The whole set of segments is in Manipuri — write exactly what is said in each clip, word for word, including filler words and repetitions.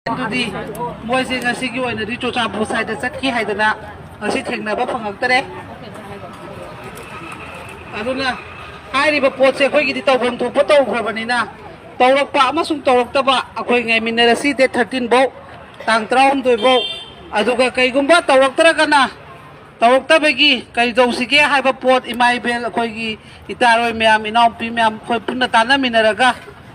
ꯑꯗꯨꯗꯤ ꯃꯣꯏꯁꯦ ꯉꯁꯤꯒꯤ ꯑꯣꯏꯅꯗꯤ ꯆꯨꯔꯆꯥꯟꯄꯨꯔ ꯁꯥꯏꯗ ꯆꯠꯈꯤ ꯍꯥꯏꯗꯅ ꯉꯁꯤ ꯊꯦꯡꯅꯕ ꯐꯪꯉꯛꯇꯔꯦ꯫ ꯑꯗꯨꯅ ꯍꯥꯏꯔꯤꯕ ꯄꯣꯠꯁꯦ ꯑꯩꯈꯣꯏꯒꯤꯗꯤ ꯇꯧꯐꯝ ꯊꯣꯛꯄ ꯇꯧꯈ꯭ꯔꯕꯅꯤꯅ, ꯇꯧꯔꯛꯄ ꯑꯃꯁꯨꯡ ꯇꯧꯔꯛꯇꯕ ꯑꯩꯈꯣꯏ ꯉꯥꯏꯃꯤꯟꯅꯔꯁꯤ, ꯗꯦꯠ ꯊꯥꯔꯇꯤꯟ ꯐꯥꯎ, ꯇꯥꯡ ꯇꯔꯥꯍꯨꯝꯗꯣꯏ ꯐꯥꯎ꯫ ꯑꯗꯨꯒ ꯀꯩꯒꯨꯝꯕ ꯇꯧꯔꯛꯇ꯭ꯔꯒꯅ, ꯇꯧꯔꯛꯇꯕꯒꯤ ꯀꯔꯤ ꯇꯧꯁꯤꯒꯦ ꯍꯥꯏꯕ ꯄꯣꯠ, ꯏꯃꯥ ꯏꯕꯦꯜ, ꯑꯩꯈꯣꯏꯒꯤ ꯏꯇꯥꯔꯣꯏ ꯃꯌꯥꯝ, ꯏꯅꯥꯎꯄꯤ ꯃꯌꯥꯝ, ꯑꯩꯈꯣꯏ ꯄꯨꯟꯅ ꯇꯥꯟꯅꯃꯤꯟꯅꯔꯒ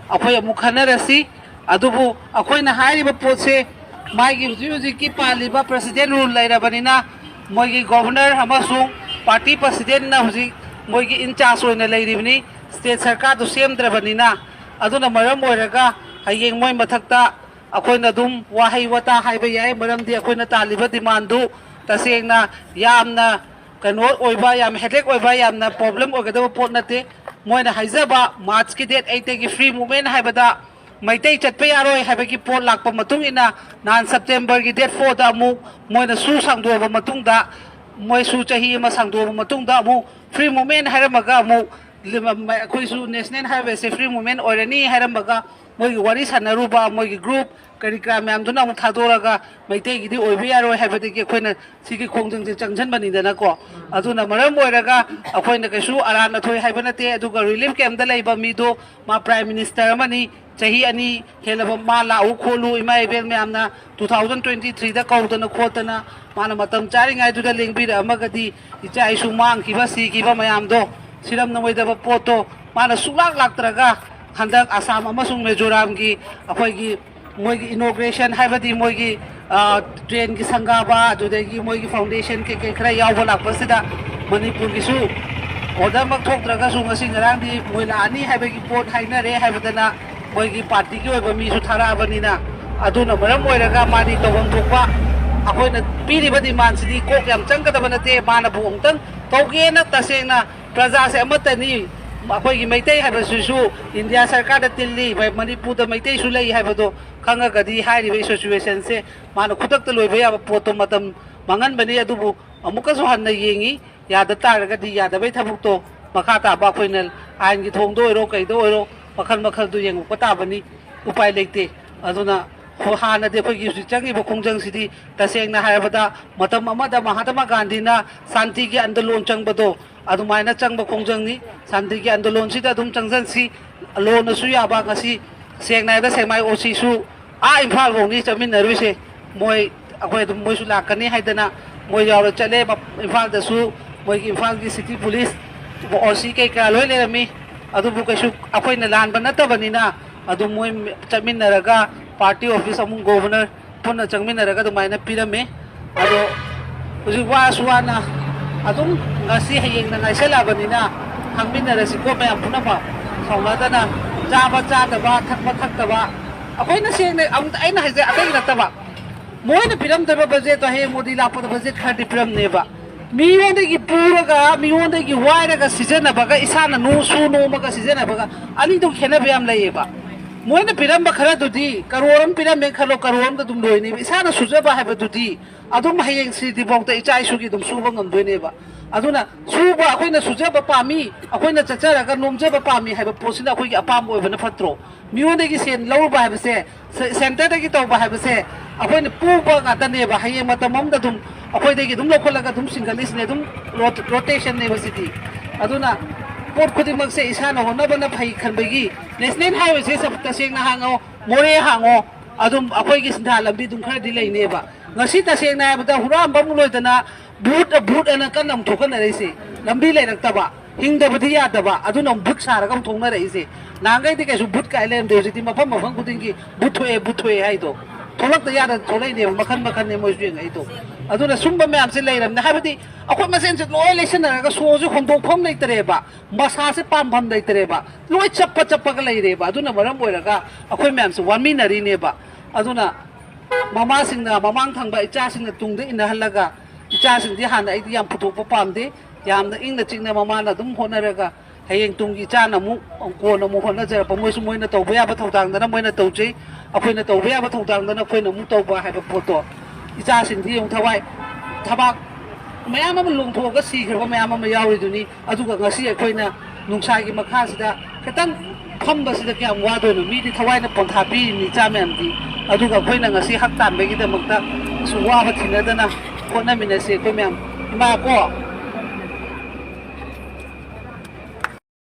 ꯑꯩꯈꯣꯏ ꯑꯃꯨꯛ ꯈꯟꯅꯔꯁꯤ꯫ ꯑꯗꯨꯕꯨ ꯑꯩꯈꯣꯏꯅ ꯍꯥꯏꯔꯤꯕ ꯄꯣꯠꯁꯦ, ꯃꯥꯒꯤ ꯍꯧꯖꯤꯛ ꯍꯧꯖꯤꯛꯀꯤ ꯄꯥꯜꯂꯤꯕ president rule ꯂꯩꯔꯕꯅꯤꯅ, ꯃꯣꯏꯒꯤ governor ꯑꯃꯁꯨꯡ party presidentꯅ ꯍꯧꯖꯤꯛ ꯃꯣꯏꯒꯤ in charge ꯑꯣꯏꯅ ꯂꯩꯔꯤꯕꯅꯤ, state ꯁꯔꯀꯥꯔꯗꯨ ꯁꯦꯝꯗ꯭ꯔꯕꯅꯤꯅ꯫ ꯑꯗꯨꯅ ꯃꯔꯝ ꯑꯣꯏꯔꯒ ꯍꯌꯦꯡ ꯃꯣꯏ ꯃꯊꯛꯇ ꯑꯩꯈꯣꯏꯅ ꯑꯗꯨꯝ ꯋꯥꯍꯩ ꯋꯥꯇꯥ ꯍꯥꯏꯕ ꯌꯥꯏ, ꯃꯔꯝꯗꯤ ꯑꯩꯈꯣꯏꯅ ꯇꯥꯜꯂꯤꯕ demandꯗꯨ ꯇꯁꯦꯡꯅ ꯌꯥꯝꯅ ꯀꯩꯅꯣ ꯑꯣꯏꯕ, ꯌꯥꯝ headache ꯑꯣꯏꯕ, ꯌꯥꯝꯅ problem ꯑꯣꯏꯒꯗꯕ ꯄꯣꯠ ꯅꯠꯇꯦ꯫ ꯃꯣꯏꯅ ꯍꯥꯏꯖꯕ Marchꯀꯤ date eightꯇꯒꯤ free movement ꯍꯥꯏꯕꯗ ꯃꯩꯇꯩ ꯆꯠꯄ ꯌꯥꯔꯣꯏ ꯍꯥꯏꯕꯒꯤ ꯄꯣꯠ ꯂꯥꯛꯄ ꯃꯇꯨꯡ ꯏꯟꯅ, ꯅꯍꯥꯟ Septemberꯒꯤ date fourꯗ ꯑꯃꯨꯛ ꯃꯣꯏꯅ ꯁꯨ ꯁꯥꯡꯗꯣꯛꯑꯕ ꯃꯇꯨꯡꯗ, ꯃꯣꯏ ꯁꯨ ꯆꯍꯤ ꯑꯃ ꯁꯥꯡꯗꯣꯛꯑꯕ ꯃꯇꯨꯡꯗ, ꯑꯃꯨꯛ free movement ꯍꯥꯏꯔꯝꯃꯒ ꯑꯃꯨꯛ ꯂꯤꯝ-, ꯑꯩꯈꯣꯏꯁꯨ national highwayꯁꯦ free movement ꯑꯣꯏꯔꯅꯤ ꯍꯥꯏꯔꯝꯃꯒ, ꯃꯣꯏꯒꯤ ꯋꯥꯔꯤ ꯁꯥꯟꯅꯔꯨꯕ ꯃꯣꯏꯒꯤ group ꯀꯔꯤ ꯀꯔꯥ ꯃꯌꯥꯝꯗꯨꯅ ꯑꯃꯨꯛ ꯊꯥꯗꯣꯔꯒ ꯃꯩꯇꯩꯒꯤꯗꯤ ꯑꯣꯏꯕ ꯌꯥꯔꯣꯏ ꯍꯥꯏꯕꯗꯒꯤ ꯑꯩꯈꯣꯏꯅ ꯁꯤꯒꯤ ꯈꯣꯡꯖꯪꯁꯦ ꯆꯪꯁꯤꯟꯕꯅꯤꯗꯅꯀꯣ꯫ ꯑꯗꯨꯅ ꯃꯔꯝ ꯑꯣꯏꯔꯒ ꯑꯩꯈꯣꯏꯅ ꯀꯩꯁꯨ ꯑꯔꯥꯟ ꯑꯊꯣꯏ ꯍꯥꯏꯕ ꯅꯠꯇꯦ꯫ ꯑꯗꯨꯒ relief campꯇ ꯂꯩꯕ ꯃꯤꯗꯣ, ꯃꯥ prime minister ꯑꯃꯅꯤ, ꯆꯍꯤ ꯑꯅꯤ ꯍꯦꯜꯂꯕ ꯃꯥ ꯂꯥꯛꯎ ꯈꯣꯠꯂꯨ, ꯏꯃꯥ ꯏꯕꯦꯜ ꯃꯌꯥꯝꯅ two thousand twenty threeꯗ ꯀꯧꯗꯅ ꯈꯣꯠꯇꯅ ꯃꯥꯅ ꯃꯇꯝ ꯆꯥꯔꯤꯉꯩꯗꯨꯗ ꯂꯦꯡꯕꯤꯔꯛꯑꯝꯃꯒꯗꯤ, ꯏꯆꯥ ꯏꯁꯨ ꯃꯥꯡꯈꯤꯕ ꯁꯤꯈꯤꯕ ꯃꯌꯥꯝꯗꯣ, ꯁꯤꯔꯝꯅꯔꯣꯏꯗꯕ ꯄꯣꯠꯇꯣ ꯃꯥꯅ ꯁꯨꯡꯂꯥꯛ ꯂꯥꯛꯇ꯭ꯔꯒ, ꯍꯟꯗꯛ ꯑꯁꯥꯝ ꯑꯃꯁꯨꯡ ꯃꯤꯖꯣꯔꯥꯝꯒꯤ ꯑꯩꯈꯣꯏꯒꯤ ꯃꯣꯏꯒꯤ inauguration ꯍꯥꯏꯕꯗꯤ ꯃꯣꯏꯒꯤ, ꯑ, trainꯒꯤ ꯁꯪꯒꯥꯕ, ꯑꯗꯨꯗꯒꯤ ꯃꯣꯏꯒꯤ foundation ꯀꯩꯀꯩ ꯈꯔ ꯌꯥꯎꯕ ꯂꯥꯛꯄꯁꯤꯗ, ꯃꯅꯤꯄꯨꯔꯒꯤꯁꯨ orderꯃꯛ ꯊꯣꯛꯇ꯭ꯔꯒꯁꯨ ꯉꯁꯤ ꯉꯔꯥꯡꯗꯤ ꯃꯣꯏ ꯂꯥꯛꯑꯅꯤ ꯍꯥꯏꯕꯒꯤ ꯄꯣꯠ ꯍꯥꯏꯅꯔꯦ ꯍꯥꯏꯕꯗꯅ ꯃꯣꯏꯒꯤ partyꯒꯤ ꯑꯣꯏꯕ ꯃꯤꯁꯨ ꯊꯥꯔꯛꯑꯕꯅꯤꯅ, ꯑꯗꯨꯅ ꯃꯔꯝ ꯑꯣꯏꯔꯒ ꯃꯥꯗꯤ ꯇꯧꯐꯝ ꯊꯣꯛꯄ ꯑꯩꯈꯣꯏꯅ ꯄꯤꯔꯤꯕ demandꯁꯤꯗꯤ ꯀꯣꯛ ꯌꯥꯝ ꯆꯪꯒꯗꯕ ꯅꯠꯇꯦ꯫ ꯃꯥꯅꯕꯨ ꯑꯃꯨꯛꯇꯪ ꯇꯧꯒꯦꯅ ꯇꯁꯦꯡꯅ ꯄ꯭ꯔꯖꯥꯁꯦ ꯑꯃꯠꯇꯅꯤ, ꯑꯩꯈꯣꯏꯒꯤ ꯃꯩꯇꯩ ꯍꯥꯏꯕꯁꯤꯁꯨ ꯏꯟꯗꯤꯌꯥ ꯁꯔꯀꯥꯔꯗ ꯇꯤꯜꯂꯤ, ꯃꯅꯤꯄꯨꯔꯗ ꯃꯩꯇꯩꯁꯨ ꯂꯩ ꯍꯥꯏꯕꯗꯣ ꯈꯪꯉꯒꯗꯤ ꯍꯥꯏꯔꯤꯕ situationꯁꯦ ꯃꯥꯅ ꯈꯨꯗꯛꯇ ꯂꯣꯏꯕ ꯌꯥꯕ ꯄꯣꯠꯇꯣ ꯃꯇꯝ ꯃꯥꯡꯍꯟꯕꯅꯤ꯫ ꯑꯗꯨꯕꯨ ꯑꯃꯨꯛꯀꯁꯨ ꯍꯟꯅ ꯌꯦꯡꯉꯤ, ꯌꯥꯗ ꯇꯥꯔꯒꯗꯤ ꯌꯥꯗꯕꯩ ꯊꯕꯛꯇꯣ ꯃꯈꯥ ꯇꯥꯕ ꯑꯩꯈꯣꯏꯅ ꯑꯥꯏꯟꯒꯤ ꯊꯣꯡꯗ ꯑꯣꯏꯔꯣ ꯀꯩꯗ ꯑꯣꯏꯔꯣ ꯃꯈꯜ ꯃꯈꯜꯗꯨ ꯌꯦꯡꯉꯛꯄ ꯇꯥꯕꯅꯤ, ꯎꯄꯥꯏ ꯂꯩꯇꯦ꯫ ꯑꯗꯨꯅ ꯍꯥꯟꯅꯗꯤ ꯑꯩꯈꯣꯏꯒꯤ ꯍꯧꯖꯤꯛ ꯆꯪꯉꯤꯕ ꯈꯣꯡꯖꯪꯁꯤꯗꯤ ꯇꯁꯦꯡꯅ ꯍꯥꯏꯔꯕꯗ ꯃꯇꯝ ꯑꯃꯗ ꯃꯍꯥꯇꯃꯥ ꯒꯥꯟꯙꯤꯅ ꯁꯥꯟꯇꯤꯒꯤ ꯑꯟꯗꯣꯂꯣꯟ ꯆꯪꯕꯗꯣ ꯑꯗꯨꯃꯥꯏꯅ ꯆꯪꯕ ꯈꯣꯡꯖꯪꯅꯤ꯫ ꯁꯥꯟꯇꯤꯒꯤ ꯑꯟꯗꯣꯂꯣꯟꯁꯤꯗ ꯑꯗꯨꯝ ꯆꯪꯁꯤꯟꯁꯤ꯫ ꯂꯣꯟꯅꯁꯨ ꯌꯥꯕ ꯉꯁꯤ ꯁꯦꯡꯅ ꯍꯥꯏꯔꯕꯗ ꯁꯦꯛꯃꯥꯏ ꯑꯣ ꯁꯤꯁꯨ ꯑꯥ ꯏꯝꯐꯥꯜ ꯐꯥꯎꯅꯤ ꯆꯠꯃꯤꯟꯅꯔꯨꯏꯁꯦ꯫ ꯃꯣꯏ ꯑꯩꯈꯣꯏ ꯑꯗꯨꯝ ꯃꯣꯏꯁꯨ ꯂꯥꯛꯀꯅꯤ ꯍꯥꯏꯗꯅ ꯃꯣꯏ ꯌꯥꯎꯔ ꯆꯠꯂꯦ꯫ ꯏꯝꯐꯥꯜꯗꯁꯨ ꯃꯣꯏꯒꯤ ꯏꯝꯐꯥꯜꯒꯤ ꯁꯤꯇꯤ ꯄꯨꯂꯤꯁ ꯑꯣ ꯁꯤ ꯀꯩꯀꯥ ꯂꯣꯏ ꯂꯩꯔꯝꯃꯤ꯫ ꯑꯗꯨꯕꯨ ꯀꯩꯁꯨ ꯑꯩꯈꯣꯏꯅ ꯂꯥꯟꯕ ꯅꯠꯇꯕꯅꯤꯅ ꯑꯗꯨꯝ ꯃꯣꯏ ꯆꯠꯃꯤꯟꯅꯔꯒ ꯄꯥꯔꯇꯤ ꯑꯣꯐꯤꯁ ꯑꯃꯨꯛ ꯒꯣꯕꯔꯅꯔ ꯄꯨꯟꯅ ꯆꯪꯃꯤꯟꯅꯔꯒ ꯑꯗꯨꯃꯥꯏꯅ ꯄꯤꯔꯝꯃꯤ꯫ ꯑꯗꯣ ꯍꯧꯖꯤꯛ ꯋꯥꯁꯨ ꯋꯥꯅ ꯑꯗꯨꯝ ꯉꯁꯤ ꯍꯌꯦꯡꯅ ꯉꯥꯏꯁꯜꯂꯛꯑꯕꯅꯤꯅ ꯈꯪꯃꯤꯟꯅꯔꯁꯤꯀꯣ ꯃꯌꯥꯝ ꯄꯨꯝꯅꯃꯛ꯫ ꯁꯥꯎꯅꯗꯅ ꯆꯥꯕ ꯆꯥꯗꯕ, ꯊꯛꯄ ꯊꯛꯇꯕ꯫ ꯑꯩꯈꯣꯏꯅ ꯁꯦꯡꯅ ꯑꯃꯨꯛ ꯑꯩꯅ ꯍꯥꯏꯖꯩ ꯑꯇꯩ ꯅꯠꯇꯕ, ꯃꯣꯏꯅ ꯄꯤꯔꯝꯗꯣꯏꯕ ꯕꯖꯦꯠꯇꯣ ꯍꯌꯦꯡ ꯃꯣꯗꯤ ꯂꯥꯛꯄꯗ ꯕꯖꯦꯠ ꯈꯔꯗꯤ ꯄꯤꯔꯝꯅꯦꯕ꯫ ꯃꯤꯉꯣꯟꯗꯒꯤ ꯄꯨꯔꯒ ꯃꯤꯉꯣꯟꯗꯒꯤ ꯋꯥꯏꯔꯒ ꯁꯤꯖꯤꯟꯅꯕꯒ ꯏꯁꯥꯅ ꯅꯣ-, ꯁꯨ ꯅꯣꯝꯃꯒ ꯁꯤꯖꯤꯟꯅꯕꯒ ꯑꯅꯤꯗꯨ ꯈꯦꯠꯅꯕ ꯌꯥꯝ ꯂꯩꯌꯦꯕ꯫ ꯃꯣꯏꯅ ꯄꯤꯔꯝꯕ ꯈꯔꯗꯨꯗꯤ ꯀꯔꯣꯔ ꯑꯃ ꯄꯤꯔꯝꯃꯦ ꯈꯜꯂꯣ, ꯀꯔꯣꯔ ꯑꯃꯗ ꯑꯗꯨꯝ ꯂꯣꯏꯅꯦꯕ꯫ ꯏꯁꯥꯅ ꯁꯨꯖꯕ ꯍꯥꯏꯕꯗꯨꯗꯤ ꯑꯗꯨꯝ ꯍꯌꯦꯡ ꯁꯤꯗꯤꯐꯥꯎꯗ ꯏꯆꯥ ꯏꯁꯨꯒꯤ ꯑꯗꯨꯝ ꯁꯨꯕ ꯉꯝꯗꯣꯏꯅꯦꯕ꯫ ꯑꯗꯨꯅ ꯁꯨꯕ ꯑꯩꯈꯣꯏꯅ ꯁꯨꯖꯕ ꯄꯥꯝꯃꯤ, ꯑꯩꯈꯣꯏꯅ ꯆꯠꯆꯔꯒ ꯅꯣꯝꯖꯕ ꯄꯥꯝꯃꯤ ꯍꯥꯏꯕ ꯄꯣꯠꯁꯤꯅ ꯑꯩꯈꯣꯏꯒꯤ ꯑꯄꯥꯝꯕ ꯑꯣꯏꯕꯅ ꯐꯠꯇ꯭ꯔꯣ? ꯃꯤꯉꯣꯟꯗꯒꯤ ꯁꯦꯟ ꯂꯧꯔꯨꯕ ꯍꯥꯏꯕꯁꯦ, ꯁꯦ-, ꯁꯦꯟꯇꯔꯗꯒꯤ ꯇꯧꯕ ꯍꯥꯏꯕꯁꯦ ꯑꯩꯈꯣꯏꯅ ꯄꯨꯕ ꯉꯥꯛꯇꯅꯦꯕ꯫ ꯍꯌꯦꯡ ꯃꯇꯝ ꯑꯃꯗ ꯑꯗꯨꯝ ꯑꯩꯈꯣꯏꯗꯒꯤ ꯑꯗꯨꯝ ꯂꯧꯈꯠꯂꯒ ꯑꯗꯨꯝ ꯁꯤꯡꯒꯠꯂꯤꯁꯤꯅꯦ, ꯑꯗꯨꯝ ꯔꯣ-, ꯔꯣꯇꯦꯁꯟꯅꯦꯕ ꯁꯤꯗꯤ꯫ ꯑꯗꯨꯅ ꯄꯣꯠ ꯈꯨꯗꯤꯡꯃꯛꯁꯦ ꯏꯁꯥꯅ ꯍꯣꯠꯅꯕꯅ ꯐꯩ ꯈꯟꯕꯒꯤ ꯅꯦꯁꯅꯦꯜ ꯍꯥꯏꯋꯦꯁꯦ ꯁ-, ꯇꯁꯦꯡꯅ ꯍꯥꯡꯉꯣ, ꯃꯣꯔꯦ ꯍꯥꯡꯉꯣ, ꯑꯗꯨꯝ ꯑꯩꯈꯣꯏꯒꯤ ꯁꯤꯟꯊꯥ ꯂꯝꯕꯤ ꯑꯗꯨꯝ ꯈꯔꯗꯤ ꯂꯩꯅꯦꯕ꯫ ꯉꯁꯤ ꯇꯁꯦꯡꯅ ꯍꯥꯏꯕꯗ ꯍꯨꯔꯥꯟꯕ ꯑꯃꯨꯛ ꯂꯣꯏꯗꯅ ꯚꯨꯠ, ꯚꯨꯠ ꯑꯅ ꯀꯟꯅ ꯑꯃꯨꯛ ꯊꯣꯛꯀꯠꯅꯔꯛꯏꯁꯦ꯫ ꯂꯝꯕꯤ ꯂꯩꯔꯛꯇꯕ, ꯍꯤꯡꯗꯕꯗꯤ ꯌꯥꯗꯕ, ꯑꯗꯨꯅ ꯑꯃꯨꯛ ꯚꯨꯠ ꯁꯥꯔꯒ ꯑꯃꯨꯛ ꯊꯣꯛꯅꯔꯛꯏꯁꯦ꯫ ꯅꯍꯥꯟꯈꯩꯗꯤ ꯀꯩꯁꯨ ꯚꯨꯠ ꯀꯥꯏ ꯂꯩꯔꯝꯗꯦ, ꯍꯧꯖꯤꯛꯇꯤ ꯃꯐꯝ ꯃꯐꯝ ꯈꯨꯗꯤꯡꯒꯤ ꯚꯨꯠ ꯊꯣꯛꯑꯦ, ꯚꯨꯠ ꯊꯣꯛꯑꯦ ꯍꯥꯏꯗꯣ꯫ ꯊꯣꯛꯂꯛꯇ ꯌꯥꯗ ꯊꯣꯛꯂꯛꯏꯅꯦꯕ, ꯃꯈꯟ ꯃꯈꯟꯅꯦ ꯃꯣꯏꯁꯨ ꯌꯦꯡꯉꯛꯏꯗꯣ꯫ ꯑꯗꯨꯅ ꯁꯨꯝꯕ ꯃꯌꯥꯝꯁꯦ ꯂꯩꯔꯝꯅꯦ ꯍꯥꯏꯕꯗꯤ ꯑꯩꯈꯣꯏ ꯃꯁꯦꯟꯁꯦ ꯂꯣꯏ ꯂꯩꯁꯟꯅꯔꯒ ꯁꯣꯁꯦ ꯍꯣꯟꯗꯣꯛꯐꯝ ꯂꯩꯇꯔꯦꯕ, ꯃꯁꯥꯁꯦ ꯄꯥꯟꯐꯝ ꯂꯩꯇꯔꯦꯕ, ꯂꯣꯏ ꯆꯞꯄ ꯆꯞꯄꯒ ꯂꯩꯔꯦꯕ꯫ ꯑꯗꯨꯅ ꯃꯔꯝ ꯑꯣꯏꯔꯒ ꯑꯩꯈꯣꯏ ꯃꯌꯥꯝꯁꯦ ꯋꯥꯃꯤꯟꯅꯔꯤꯅꯦꯕ꯫ ꯑꯗꯨꯅ ꯃꯃꯥꯁꯤꯡꯅ ꯃꯃꯥꯡ ꯊꯪꯕ ꯏꯆꯥꯁꯤꯡꯅ ꯇꯨꯡꯗ ꯏꯟꯅꯍꯜꯂꯒ, ꯏꯆꯥꯁꯤꯡꯗꯤ ꯍꯥꯟꯅ ꯑꯩꯗꯤ ꯌꯥꯝ ꯄꯨꯊꯣꯛꯄ ꯄꯥꯝꯗꯦ, ꯌꯥꯝꯅ ꯏꯪꯅ ꯆꯤꯛꯅ ꯃꯃꯥꯅ ꯑꯗꯨꯝ ꯍꯣꯠꯅꯔꯒ ꯍꯌꯦꯡ ꯇꯨꯡꯒꯤ ꯏꯆꯥꯅ ꯑꯃꯨꯛ ꯀꯣꯟꯅ ꯑꯃꯨꯛ ꯍꯣꯠꯅꯖꯔꯛꯄ, ꯃꯣꯏꯁꯨ ꯃꯣꯏꯅ ꯇꯧꯕ ꯌꯥꯕ ꯊꯧꯗꯥꯡꯗꯅ ꯃꯣꯏꯅ ꯇꯧꯖꯩ, ꯑꯩꯈꯣꯏꯅ ꯇꯧꯕ ꯌꯥꯕ ꯊꯧꯗꯥꯡꯗꯅ ꯑꯩꯈꯣꯏꯅ ꯑꯃꯨꯛ ꯇꯧꯕ ꯍꯥꯏꯕ ꯄꯣꯠꯇꯣ꯫ ꯏꯆꯥꯁꯤꯡꯗꯤ ꯑꯃꯨꯛ ꯊꯋꯥꯏ ꯊꯕꯥꯛ ꯃꯌꯥꯝ ꯑꯃ ꯂꯣꯡꯊꯣꯛꯑꯒ ꯁꯤꯈ꯭ꯔꯕ ꯃꯌꯥꯝ ꯑꯃ ꯌꯥꯎꯔꯤꯗꯨꯅꯤ꯫ ꯑꯗꯨꯒ ꯉꯁꯤ ꯑꯩꯈꯣꯏꯅ ꯅꯨꯡꯁꯥꯒꯤ ꯃꯈꯥꯁꯤꯗ ꯈꯤꯇꯪ ꯐꯝꯕꯁꯤꯗ ꯀꯌꯥꯝ ꯋꯥꯗꯣꯏꯅꯣ? ꯃꯤꯗꯤ ꯊꯋꯥꯏꯅ ꯄꯣꯟꯊꯥ ꯄꯤꯔꯤꯅꯤ, ꯏꯆꯥ ꯃꯌꯥꯝꯗꯤ꯫ ꯑꯗꯨꯒ ꯑꯩꯈꯣꯏꯅ ꯉꯁꯤ ꯍꯛ ꯇꯥꯟꯕꯒꯤꯗꯃꯛꯇ ꯁꯨꯝ ꯋꯥꯕ ꯊꯤꯅꯗꯅ ꯍꯣꯠꯅꯃꯤꯟꯅꯁꯤ ꯑꯩꯈꯣꯏ ꯃꯌꯥꯝ꯫ ꯏꯃꯥ ꯀꯣ,